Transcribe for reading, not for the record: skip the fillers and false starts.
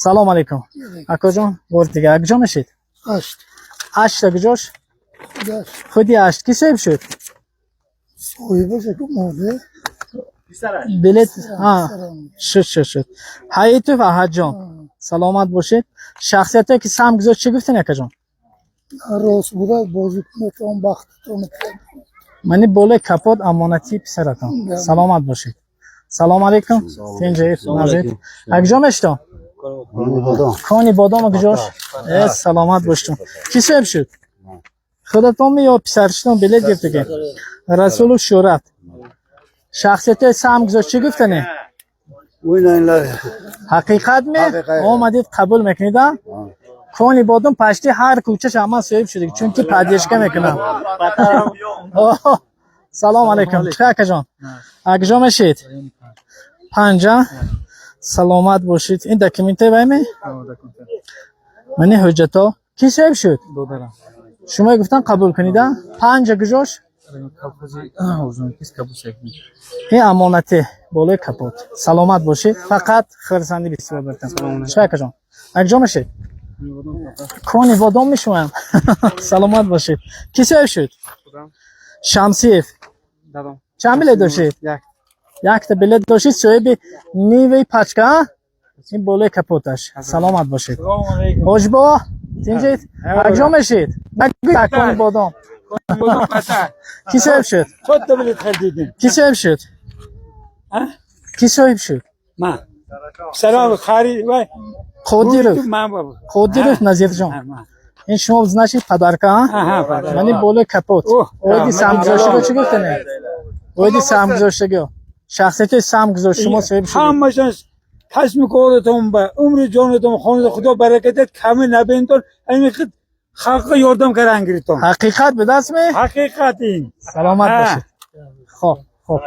Салом алейкум, акоҷон, бори дигар куҷо мешед? Ашт. Ашта куҷош? Дашт. Худи Ашт ки соҳиб шуд? Соҳибаша ку мурде. Билет ҳа шуд, шуд, шуд. Ҳаитов Аҳадҷон, саломат бошед. Шахсиятое ки саҳм гузошт, чӣ гуфтен, акаҷон? Рост буда, бозӣ кунетон, бахтатон. Мани болои капот амонатии писаратон. Саломат бошед. Салом алейкум, тинҷи назид, акҷо мештон? Кони Бодома куҷош? Саломат боштон. Ки соҳиб шуд, худатон ё писаршитон билет гирифтаги? Расулов Шӯҳрат, шахсиятои саҳм гузошт, чӣ гуфтане? O'ynanglar. Ҳақиқат ме? Ҳақиқат. Омадид, қабул мекунид, а? Кони Бодом пашти ҳар кӯчаш ҳама соҳиб шудик, чунки поддержка мекунам. Оҳ, салом алейкум, чӣ акаҷон, акҷо мешед? Панҷа, саломат бошед. Ин документаи вайме, мани ҳуҷҷато ки соҳиб шуд? Шумо гуфтан, қабул кунид, а? Панҷа куҷош? Ин амонате болои капот. Саломат бошед, фақат хирсанди бисёр биртам. Чӣ акаҷон, акҷо мешед? Кони Бодом мешумоям. Саломат бошед. Ки соҳиб шуд? Шамсиев. Чанд билет доштед? Якта билет доштед, соҳиби Ниваи пачка, а? Ин болои капоташ. Саломат бошед. Ҳоҷибо, тинҷед, акҷо мешед? Нагӯед, Кони Бодом. Ки соҳиб шуд? Чорта билет харидем. Ки соҳиб шуд? Ки соҳиб шуд? Ман. Салом, харид вай. Қодиров. Ман бабо. Қодиров Назирҷон. Ин шумо, значит, подарка, а? Аҳа, подарка. Мани болои капот. Оҳ, Оиди саҳмгузоштаго чӣ гуфтане? Оиди саҳмгузоштаго, шахсияти саҳм гузошт, шумо соҳиб шудед. Ҳамашон касби коратон ба умри ҷонатон, хонада Худо баракат дед, ками набинтон, ҳамин хид халққа ёрдам кардан гиритон. Ҳақиқат ба дастме? Ҳақиқат ин. Саломат Ҳа. бошед. Хоб, хоб.